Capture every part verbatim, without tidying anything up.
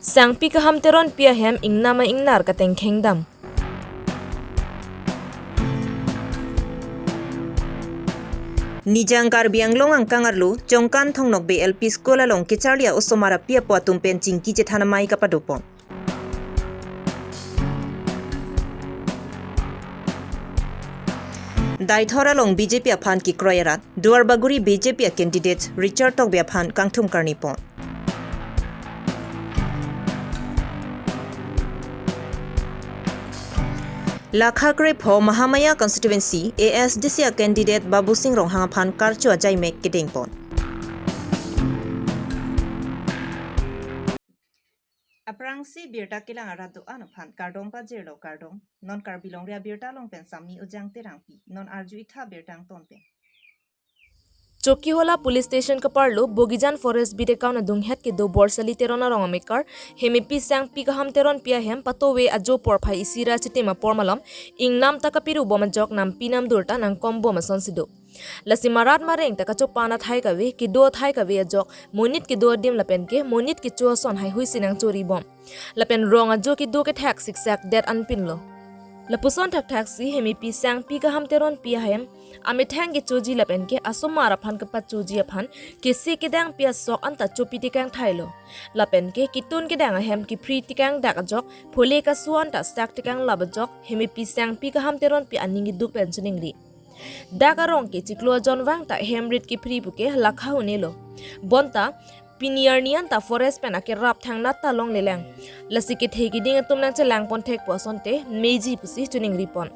Sangpi Kaham Teronpi ahem ingnam a-ingnar katengkheng dam. Nijang Karbi Anglong angkang arlo Chomkan Thong Nokbe L P School along kecharli a-osomar api apo atum pen chingki chethan amei kapadopon. Deithor along B J P aphan kekroi arat, Duarbagori B J P a-candidate Richard Tokbi aphan kangthum karnipon. Lakha krepho Mahamaya constituency A S D C a-candidate Babusing Ronghang aphan karcho ajaimek kedengpon. Aphrangsi birta kelang arat do-an aphan kardom pajirlo kardom, non Karbi Longri abirta along pen Sami Ujang Terangpi, non arju-itha birta angton pen. Chokihola Police Station kaparlo Bogijan Forest Beat account adunghet kedo Borsali Teron arong amekar Hemepi Sangpi Kaham Teronpi ahem patove ajo porphai isi ra chitim apor malom ingnam ta kapirubom ajok nampi namdur ta nangkombom asonsi do. Lasi marat mareng ta kachopan athai kave, kedo athai kave ajok monit kedo adim lapen ke monit kecho ason haihui si nangchoribom. Lapen rong ajo kedo kethak siksak det anpinlo. Lapuson thakthaksi Hemepi Sangpi Kaham Teronpi ahem amethang kechoji lapen ke asomar aphan kepachoji aphan kesi kedangpi asok anta chopi tekang thailo. Lapen ke ketun kedang ahem kephri tekang dak ajok phole kasu anta sak tekang lap ajok Hemepi Sangpi Kaham Teronpi aning keduk pen chiningri. Dak arong ke chiklo ajon vang ta hem rit kephri puke lakha hunelo. Bonta pini arni anta forest pen akerap thangnat ta longlelang. Lasi kethe keding atum nangchelangpon thekpo asonte meji pusi chiningripon.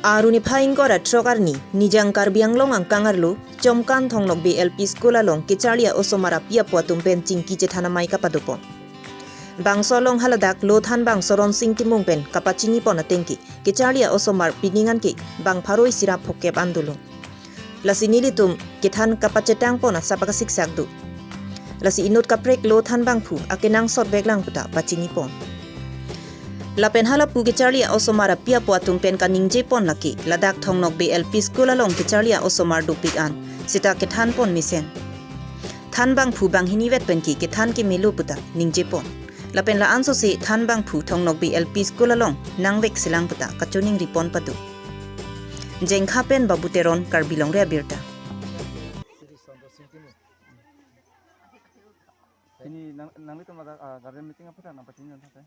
Aru niphai ingkoi ra throk arni, Nijang Karbi Anglong angkang arlo, Chomkan Thong Nokbe L P School along kecharli a-osomar api apo atum pen chingki chethan amei kapadopon. Bangso along haladak Lothanbang Soronsing Timung pen kapachinipon ateng ke, kecharli a-osomar pining an ke bang pharo isi ra phokep an dolo. Lasi nelitum kethan kapachetangpon asap akasiksak do. Lasi inut kaprek Lothanbangphu akenangsot veklang puta pachinipon. Lapen halapu kecharli a-osomar api apo atum pen kaningjepon lake ladak Thong Nokbe L P School along kecharli a-osomar dopik an seta kethanpon mesen. Thanbangphu banghinivet pen ke kethan kemelo puta ningjepon. Lapen la-an sose Thanbangphu Thong Nokbe L P School along nangvekselang puta kachoningripon pado. Jengkha pen Babu Teron, Karbi Longri Abirta. Pini nang, nanglitum ada, ah, guardian meeting aphuthak nangpachini nang thak, eh?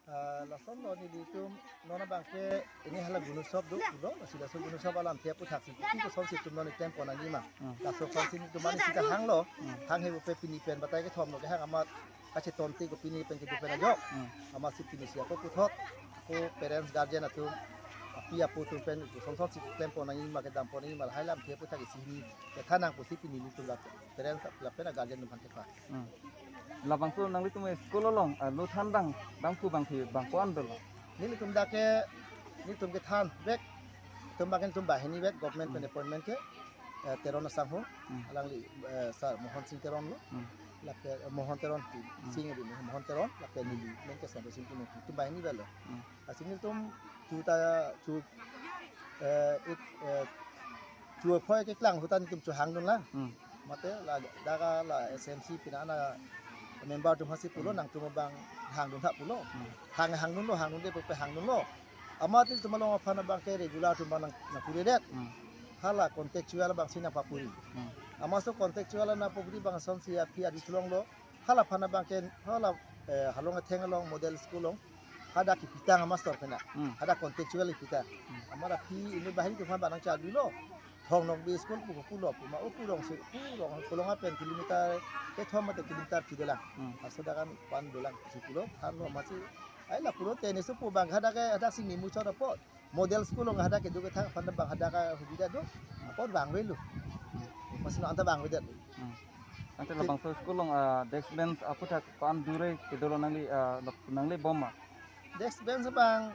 Ah, lason lo nelitum non abang ke ini hala Gunutsov do, do, lasi lason Gunutsov alamthe aphuthak si, kopi kosonsi itum non attend pon nangji ma. Hmm. Laso aphansi nelitum mani sita hanglo, Hmm. hanghe pupe pini pen batai kethom lo kehang amat kachetonte ko pini pen kedo pen ajok. Hmm. Amatsi pini si ako puthot, ko parents guardian atum, api apo atum pen kosonsonsi klem pon nangji ma kedam pon nangji ma lahai lamthe aphuthak isi hini kethan nang pusi pini nelitum la parents lapen a-guardian atum aphan kepa. Hmm. Labangso nanglitum school along, ah, Lothanbang, bangphu bangphi bang ko-an dolo? Nelitum dak ke, nelitum kethanvek, itum bangke itum banghini vek, government pen Hmm. appointment ke, eh, Teron asangho, Hmm. alangli, eh, Sir Mohon Sing Teron lo, Hmm. lapen, eh, Mohon Teron, Hmm. Sing ri Mohon Teron, lapen Hmm. neli, men ke Santo Sing Teron, itum banghini vek lo. Hmm. Lasi nelitum chu ta chu, eh, ik, eh, chu aphoi keklang ahut ta nelitum chu hangdunlang. Hmm. Mate la dak la S M C pina na member atum hasi pulo Hmm. nangtum abang hangdun tha pulo. Hmm. Hang hangdunlo, hangdunde pupe hangdunlo. Amat nelitum along aphan abang ke regular atum abang nang, nangpuri det. Hmm. Hala contractual abangsi nangpapuri. Hmm. Amatsi contractual nangpapuri bang asonsi aphi adi chelonglo. Hala aphan abang ke, hala, eh, halong atheng along model school along. Hadak kipitang a-master pen na. Hmm. Hadak contractual kipitang. Hmm. Amat aphi inut banghini atum aphan bang nangchadilo. Thong Nokbe school pu, pu lo pu ma, o pu rong si, pu rong, pu rong apen kilometer kethom mate kilometer phli dolang. Hmm. Laso dak an pan dolang si pulo, thanlo amatsi. Ai la pulo tennis pu bang hadak ke, hadak si nimu chot apot. Model school along hadak kedo kethang aphan bang hadak ahubida do. Apot bang avelo. Amatsi non anta bang avedet. Hmm. Ante labangso school along, ah, desk bench aphuthak ko-an dure kedolo nangli, ah, lok nanglibom ma? Desk bench bang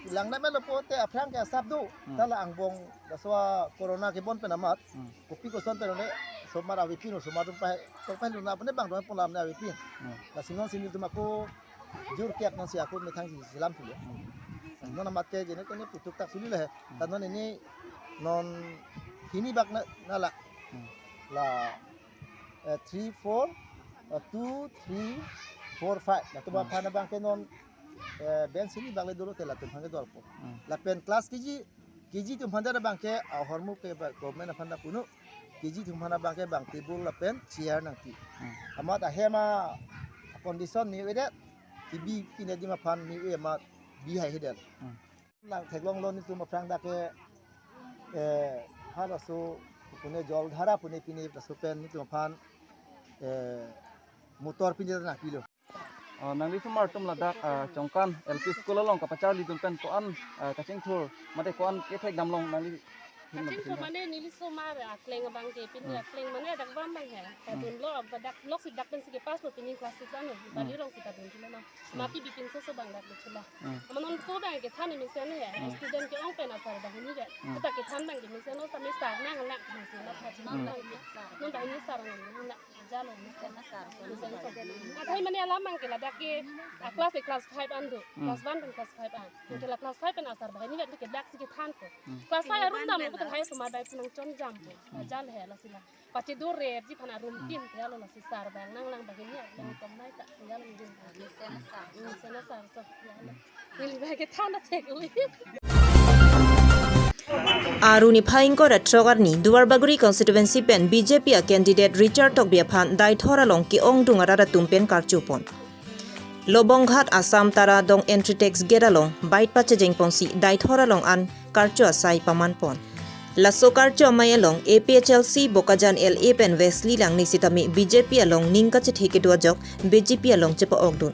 langdamlo pulote aphrang ke asap do. Hmm. Ta la angbong laso corona kebon pen amat. Hmm. Kopi koson pen ne osomar avepin, osomar atum pa, tong pa luna apne bang dong polam ne avepin. Hmm. Lasi nonsi nelitum ako jur kiak nonsi ako methang si selam pulo. Hmm. Non amat ke jene tene puthot tak suli le. Hmm. Ta non ini non hini bak na, nala. Hmm. La, eh, three, four, eh, two, three, four, five. Latum Hmm. aphan abangke non, eh, bench hini bang le dolo te latum aphan ke dorpo. Hmm. Lapen class K G, K G atum aphan ta abangke ahormu ke ba government aphan ta punu. K G atum aphan abangke bang table lapen chair nangpi. Hmm. Amat ahem acondition ni avedet. Kibi pine adim aphan ni ave amat bihai hedet. Hmm. Nang theklonglo nelitum aphrang dak ke, eh, halaso pune Jaldhara pune pine laso pen nelitum aphan, eh, motor pine nangpilo. Ah, nanglitum artum ladak, ah, Chongkan L P School along kapacharlidun pen ko-an, ah, kachingthur mate ko-an kethek damlong nangli Kachingthur mane neli osomar akleng abangke pini Hmm. akleng mane dak bam abang he. Hmm. Padunlo, dak lok si dak pen si kepass lo pini class six ano. Hmm. Bali rong si padun chula na. Hmm. Mati bikin so so abang dak chula. Hmm. Ama non ko abangke than mesen he. Hmm. Student ke-ong pen asar abang ni ke. Hmm. Kita kethan abangke mesen lo, tame sar nang lang mesen lo, than nang Hmm. lang. Non abang ni sar nang lang. Jalo mesen asar. Mesen asar. Athai mane alam abangke ladak ke, ah, class, eh, class five an do. Hmm. Class one pen class five an. Hmm. Ke la class five pen asar abang ni ke dak si kethan ko. Hmm. Class five arum dam ko hai osomar bai nangchonjampo. Hmm. Jal he lasi la. Pachedorji aphan arum Hmm. tin te alo lasi sar abang nang lang abang ni lang Hmm. tom nai ta jalo ni. Mesen asar. Hmm, mesen asar so. Jalo. Neli abangke than athek ui. Aru niphai ingkoi ra throk arni Duarbagori constituency pen B J P a candidate Richard Tokbi aphan Deithor along ke-ongdung arat atum pen karchupon. Lobongghat Assam Taradong entry tax gate along bike pachejeng ponsi Deithor along an karcho asai pamanpon. Laso karcho amei along A P H L C Bokajan L A pen Wesley Langne sitame B J P along ning kachethe kedo ajok B J P along chepa-okdun.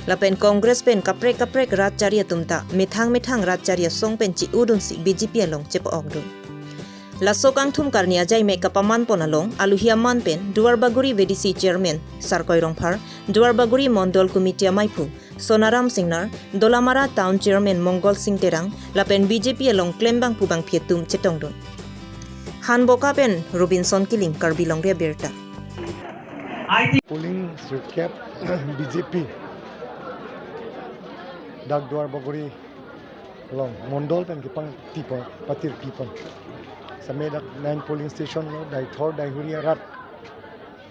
Lapen Congress pen kaprek kaprek rat chari atum ta methang methang rat chari asong pen chi-udunsi B J P along chepa-okdun. Laso kangthum karni ajaimek kapamanpon along aluhi aman pen Duarbagori V D C Chairman Sarkoi Rongphar, Duarbagori Mondol Committee amaiphu Sonaram Singnar, Dolamara Town Chairman Mongol Sing Terang, lapen B J P along klembangpo bangphi atum chetongdun. Hanboka pen Robinson Killing, Karbi Longri Abirta. Polling sirkep B J P dak Duarbagori along Mondol pen kepangtipon, patirpipon. Same dak nine polling station lo, Deithor Deihori arat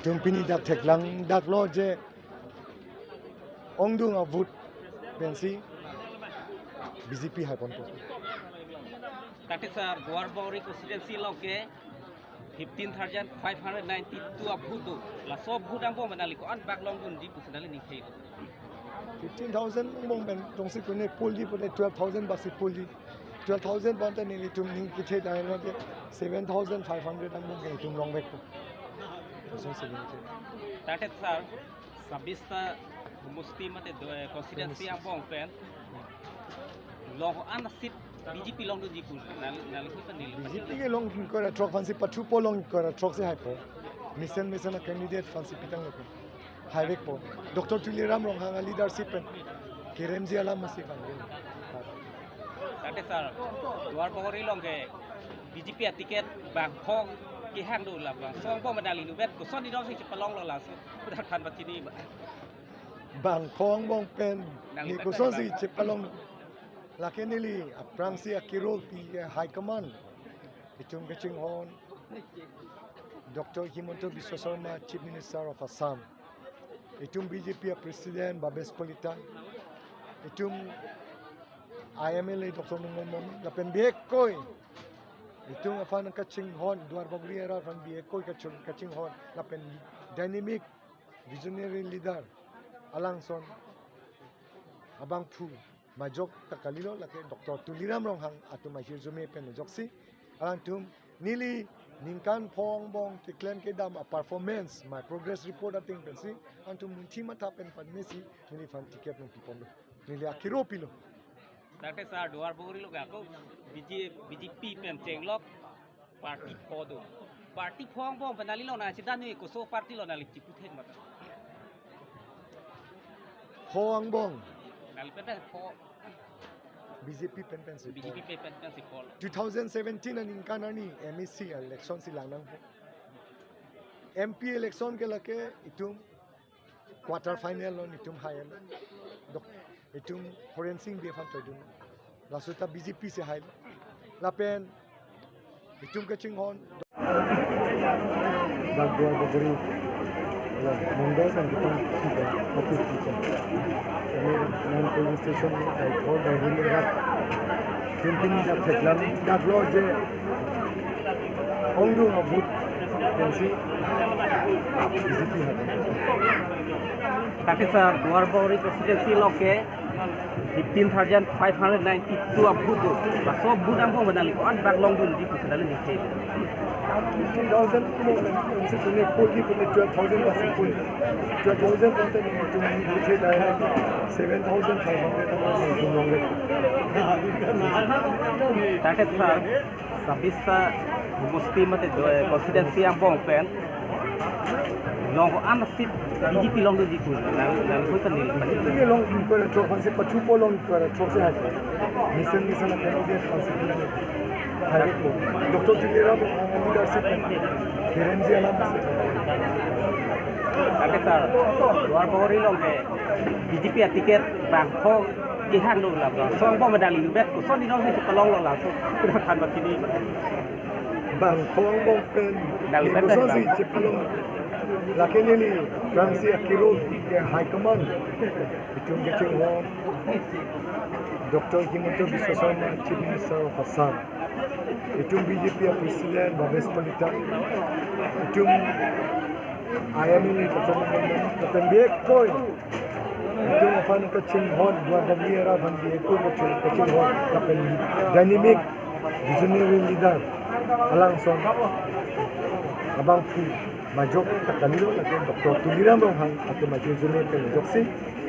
atum pini dak theklang daklo je ongdung avote pensi B J P haiponpo. That is, uh, Duarbagori constituency along ke fifteen thousand five hundred ninety-two avote do. Laso avote angbong pen nangli ko-an bak longdunji pusi nangli ning thei. Fifteen thousand angbong pen jongsi kone polji pute twelve thousand baksi polji. Twelve thousand pen ta nelitum ning kethe dai lo ke seven thousand five hundred angbong pen itum longvekpo. Jongsi ning kethe. That is, sir, sabista homosti mate do, eh, constituency angbong pen. Long an seat B J P longdunji pu nang nang hipan nilo. B J P ke long ingkoi ra throk aphansi pathupo, long ingkoi ra throk si haipo. Mesen mesen a candidate aphansi pitanglo ko. Haivekpo. Doctor Tuliram Ronghang a leadership pen keremji alam masi kangvek. That is, sir, Duarbagori along ke B J P a ticket bangphong kehang do la bangphong angbong pen nangli inutvet koson idong si chepalonglo laso. Pudak than pachini ba. Bangphong angbong pen nangli ni koson si chepalong. Lake neli aphrangsi akiro pi high command. Itum kachinghon Doctor Himanta Biswa Sarma, Chief Minister of Assam. Itum B J P a President Bhabesh Kalita. Itum I M L A Doctor Nongol Mom, lapen bihek koi. Itum aphan kachinghon, Duarbagori arat aphan bihek koi kachung, kachinghon, lapen dynamic visionary leader alangson abangphu majok ta kalilo, lake Doctor Tuliram Ronghang atum ahirjume pen ajoksi alangtum neli ningkan phongo angbong keklem kedam a performance, my progress report ateng pensi alangtum munthi matha pen panmesi neliphan ticket nangpiponlo. Neli akiro pilo. That is, sir, Duarbagori along ke ako B J, B J P pen chenglok party pho do. Party pho angbong pen nangli along nangchedan ni koso party lo nangli chiputhek mata. Pho angbong. Nangli pen pen pho. B J P pen pensi pho. B J P pen pen pensi pho lo. Two thousand seventeen aningkan arni M A C election si lang nangpo. M P election ke lake itum quarter final lo itum hai lo. Dok itum Horen Sing Bey aphan toidun. Laso ta B J P si hai lo. Lapen itum kachinghon. Dak Duar Bagori, ya, Mumbai sang kita, kita, office kita. Kami main police station, I call the Hilly Rat. Tintin dak theklam, dak lo je, ongdung a-booth, pensi, B J P hati. Tapi sir, Duar Bagori constituency along ke fifteen thousand five hundred ninety-two a-booth do. Laso booth angbong penang liko an bak longdun di pusi dali ni the. Fifteen thousand mo, pensi tuni poll di puni twelve thousand pasi poll. Twelve thousand konten ni tuni puni the dai seven thousand five hundred mo tuni long le. Target sir, sabista homosti mate do, eh, constituency angbong pen. Long ko an seat B J P longdun di pu. Nang, nang ko kan ni. Ini long ko la throk phansi pachu po long ko la throk se hai. Mission mission a candidate phansi. Hai ko. Doctor Tuliram leadership. Kirenji alam. Target sir, Duar Bagori along ke B J P a-ticket bangpho kehang do la bang. Song bom medali bet ko son ni nong ni palong lo la so. Kira kan ba kini. Bangpho angbong pen. Dali ni bet ko son si bang. Chepalong. Lake neli Ramsi akiro ke high command. Itum kachinghon Doctor Himanta Biswa Sarma, Chief Minister of Assam. Itum B J P a-president Bhabesh Kalita. Itum I M L A kachinghon, kachinghon, kachinghon, kachinghon, kachinghon, kachinghon, kachinghon, dynamic, visionary leader, alangson abangphu majok ta kalilo, lapen Doctor Tuliram Ronghang atum majok juni pen majok si,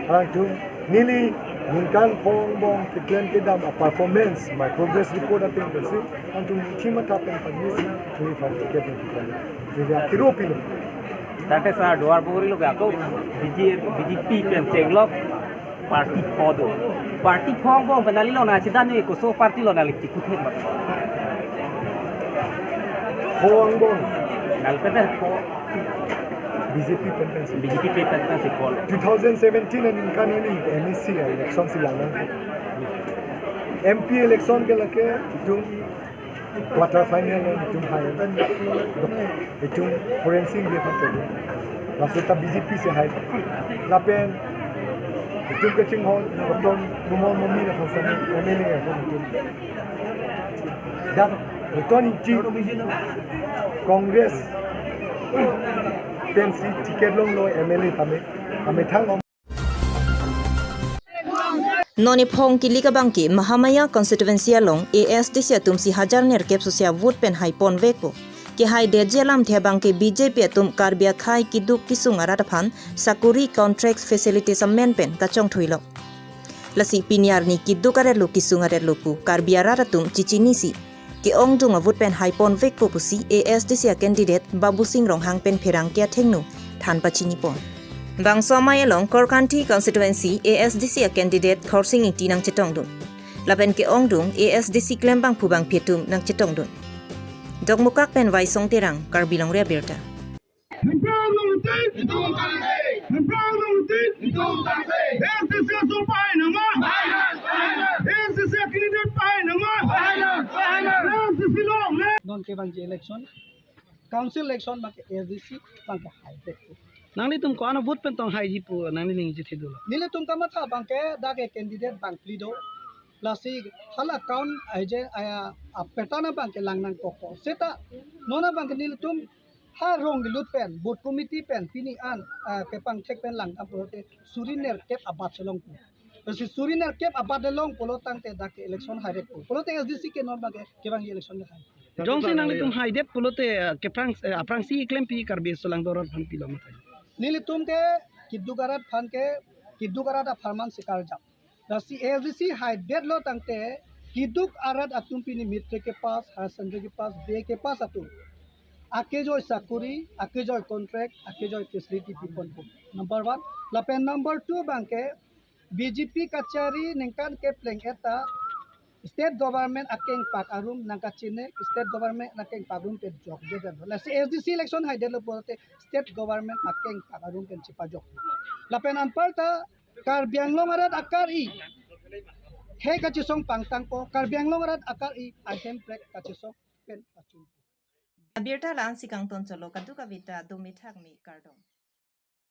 alangtum neli ningkan pho angbong keklem kedam a-performance, my progress report atum pensi, alangtum chimatha pen panis, neli phan ticket pen ticket. Neli akiro pilo. Target sir, Duar Bagori along ke ako B J, B J P pen chenglok party pho do. Party pho angbong penang ilo na chidan ni koso party lo nangli chikuthe mat. Pho angbong. Nang pen pho. B J P pen pensi. B J P pen pensi pho. Two thousand seventeen aningkan ani M A C election si lang nang. M P election ke lake itum quarter final lo itum hai. Itum forensic dia pakai. Laso ta B J P si hai. Lapen itum kachinghon, Doctor Numal Momin aphan sani M L A itum. Dak Doctor Ingti Congress pensi ticket longlo M L A tame. Tame thang. Non ephong kilik abang ke Mahamaya constituency along A S D C atum si hajar nerkep sose a-vote pen hai ponvekpo. Kehai detji alamthe abang ke B J P atum Karbi akhei keduk kesung arat aphan sakori, contract, facilities amen pen kachongthuilo. Lasi pini arni keduk aretlo kesung aretlo pu Karbi arat atum chichinisi ke-ongdung a-vote pen hai ponvekpo pusi A S D C a-candidate Babusing Ronghang pen pherangke athengno than pachinipon. Bangso amei along Korkanthi constituency A S D C a-candidate Khorsing Ingti nangchetongdun. Lapen ke-ongdung A S D C klembangphu bangphi atum nangchetongdun. Dokmoka pen Vaisong Terang, Karbi Longri Abirta. Hemprang nangtin. Itum tangte. Hemprang nangtin. Itum tangte. A S D C asong pahai nangma. Pahai nang, pahai nang. A S D C candidate pahai nangma. Pahai nang, pahai nang. A S D C long le. Non kevangji election, council election abang ke A S D C abang ke haidetpo. Nanglitum ko-an a-vote pen tong haiji pu nangli ningje thedolo? Nelitum kamatha abang ke dak ke candidate bangphli do. Lasi hala account aije aya a-pattern abang ke lang nangkokpo. Seta non abang ke nelitum ha rong kelut pen, booth committee pen, pini an, ah, kepangthek pen langdam pulote suri nerkep abat chelongpo. Lasi suri nerkep abat chelong pulo tangte dak ke election haidetpo. Pulote A S D C ke non abang ke kevangji election ke hai. Jongsi nanglitum haidet pulote, ah, kephrang, eh, aphrangsi klempi Karbi aso lang doron aphan pilo mathai. Nelitum ke keduk arat aphan ke, keduk arat apharman si karjap. Lasi A S D C haidetlo tangte, keduk arat atum pini matric ke pass, higher secondary ke pass, B A ke pass atum akejoi sakori, akejoi contract, akejoi facility piponpo. Number one. Lapen number two abang ke B J P kachari ningkan kepleng eta state government akengpak arum nangkachine, state government akengpak arum pen jokje dan. Lasi A S D C election haidetlo pulote state government akengpak arum pen chepajok. Lapen anparta Karbi Anglong arat akar-i hei kachesong pangtangpo, Karbi Anglong arat akar-i ahemprek kachesong pen pachun. Birta la-ansi kangton chotlo, kadokave ta dome thakme kardom.